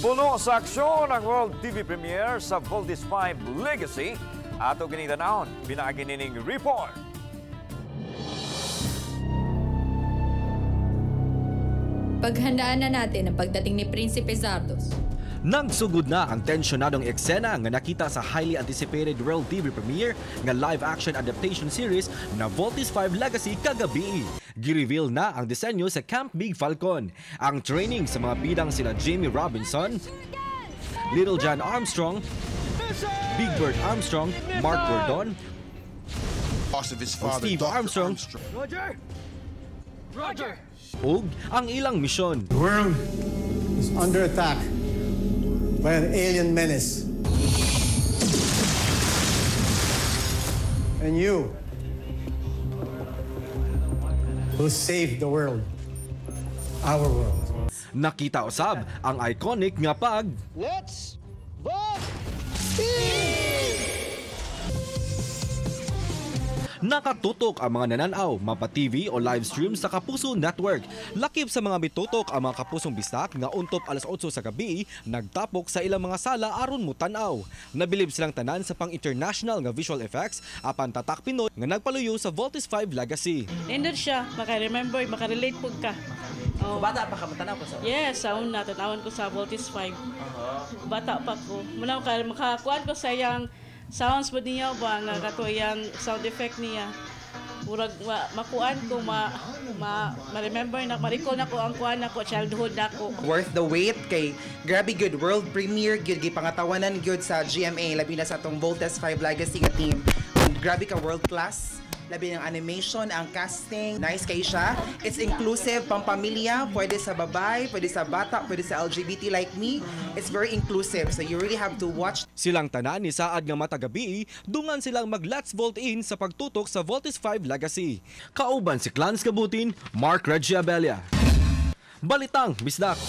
Puno sa aksyon ang World TV premiere sa Voltes 5 Legacy. Ato kining tan-awon, pinaagi nining report. Paghandaan na natin ang pagdating ni Prinsipe Zardos. Nagsugod na ang tensyonadong eksena nga nakita sa highly anticipated World TV premiere nga live-action adaptation series na Voltes 5 Legacy kagabi. Gireveal na ang disenyo sa Camp Big Falcon. Ang training sa mga bidang sila Jamie Robinson, Little John Armstrong, Big Bird Armstrong, Mark Gordon, of his father, Steve Dr. Armstrong. Roger! Roger! Ug ang ilang misyon. The world is under attack by an alien menace. And you will save the world, our world. Nakita usab ang iconic nga pag Let's vote! Nakatutok ang mga nananaw, mapa TV o live stream sa Kapuso Network. Lakip sa mga mitutok ang mga kapusong bisdak nga untop alas 8 sa gabi, nagtapok sa ilang mga sala aron mutanaw. Nabilib silang tanan sa pang-international nga visual effects apan tatak Pinoy nga nagpaluyo sa Voltes 5 Legacy. Nindot siya, maka-remember, maka-relate po ka. Oh. Bata pa ka, matanaw ko sa... Yes, sa una, tanawon ko sa Voltes 5. Bata pa ko. Muna ka, makakuan ko sa iyang sounds mo niya ba, nga kato iyang sound effect niya. Murag, makuan ko, ma-remember na, ma-recall na ko ang kuan na ko, childhood na ko. Worth the wait kay grabe good world premiere gyud gipangatawanan gyud sa GMA labi na sa atong Voltes 5 Legacy nga team. Grabe ka world class. Labi ng animation, ang casting, nice kay siya. It's inclusive, pampamilya, pwede sa babae, pwede sa bata, pwede sa LGBT like me. It's very inclusive, so you really have to watch. Silang tanan ni saad nga matagabi, dungan silang mag Let's Volt In sa pagtutok sa Voltes 5 Legacy. Kauban si Clans Kabutin, Mark Reggie Abella. Balitang Bisdak.